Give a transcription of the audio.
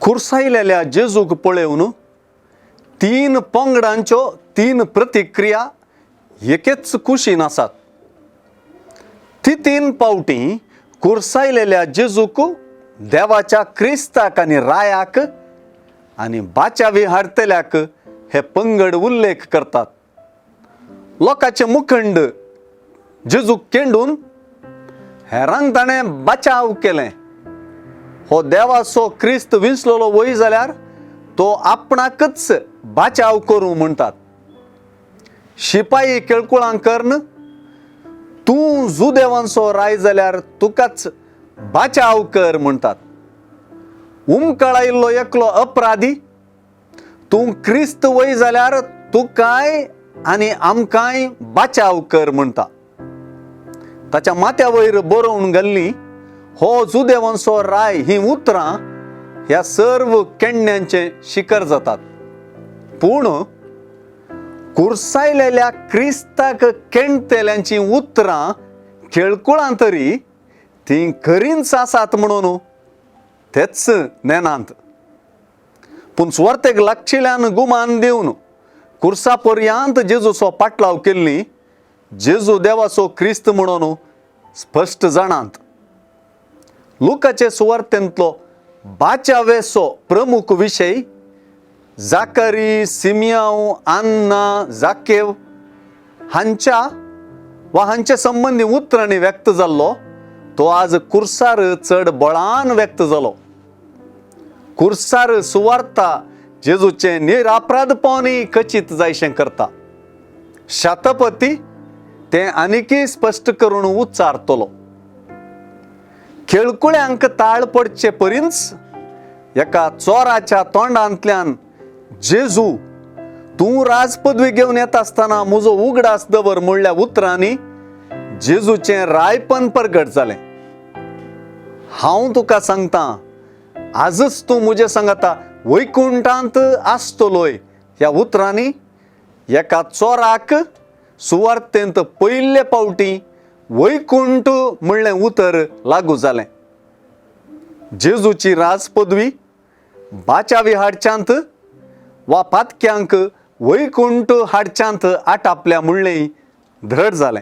खुर्सायलेल्या जेजूक पळोवन तीन पंगडांच्यो तीन प्रतिक्रिया एकेच कुशीन आसात. ती तीन पावटी कुर्सायलेल्या जेजूक देवाच्या क्रिस्ताक आनी रायाक आनी बाचावी हाडटल्याक हे पंगड उल्लेख करतात. लोकांचे मुखंड जेजूक केंडून हेरांक ताणें बचाव केलें. हो देवाचो क्रिस्त विंचलेलो वय जाल्यार तो आपणाकच बचाव करूं म्हणटात. शिपाई केळकुळां करून तूं जुदेवांचो राय जाल्यार तुकाच बचाव कर म्हणटात. उमकळायिल्लो एकलो अपराधी तूं क्रिस्त वय जाल्यार तुकाय आनी आमकांय बचाव कर म्हणटा. ताच्या माथ्या वयर बरोवन घाल्ली हो जुदेवांचो राय ही उतरां ह्या सर्व केण्यांचें शिखर जातात. पूण कुर्सायलेल्या क्रिस्ताक केणतेल्यांची उतरां खेळकुळां तरी तीं खरींच आसात म्हणून तेच नेनांत. पूण सुवार्तेक लागशिल्ल्यान गुमान दिवन कुर्सा पर्यांत जेजूचो पाटलाव केल्ली जेजू देवाचो क्रिस्त म्हणून स्पश्ट जाणांत. लुकाचे सुवार्तेंतलो बाचावेचो प्रमुख विशय जाकरी, सिमियांव, आन्ना, जाकेव हांच्या वा हांचे संबंदी उतरांनी व्यक्त जाल्लो तो आज कुर्सार चड बळान व्यक्त जालो. कुर्सार सुवार्ता जेजूचें निरापराधपणूय खचीत जायशें करता. शतपती तें आनीकय स्पश्ट करून उच्चारतलो. खेळकुळ्यांक ताळ पडचे परींच एका चोराच्या तोंडांतल्यान जेजू तूं राजपदवी घेवन येता आसतना म्हजो उगडास दवर म्हणल्या उतरांनी जेजूचें रायपन परगट जालें. हांव तुका सांगता आजच तूं म्हजे सांगता वैकुंठांत आसतलोय ह्या उतरांनी एका चोराक सुवार्तेंत पयले पावटी वैकुंठ म्हणलें उतर लागू जालें. जेजूची राजपदवी बाचावी हाडच्यांत वा पातक्यांक वैकुंठ हाडच्यांत आटापल्या म्हणलें धड जालें.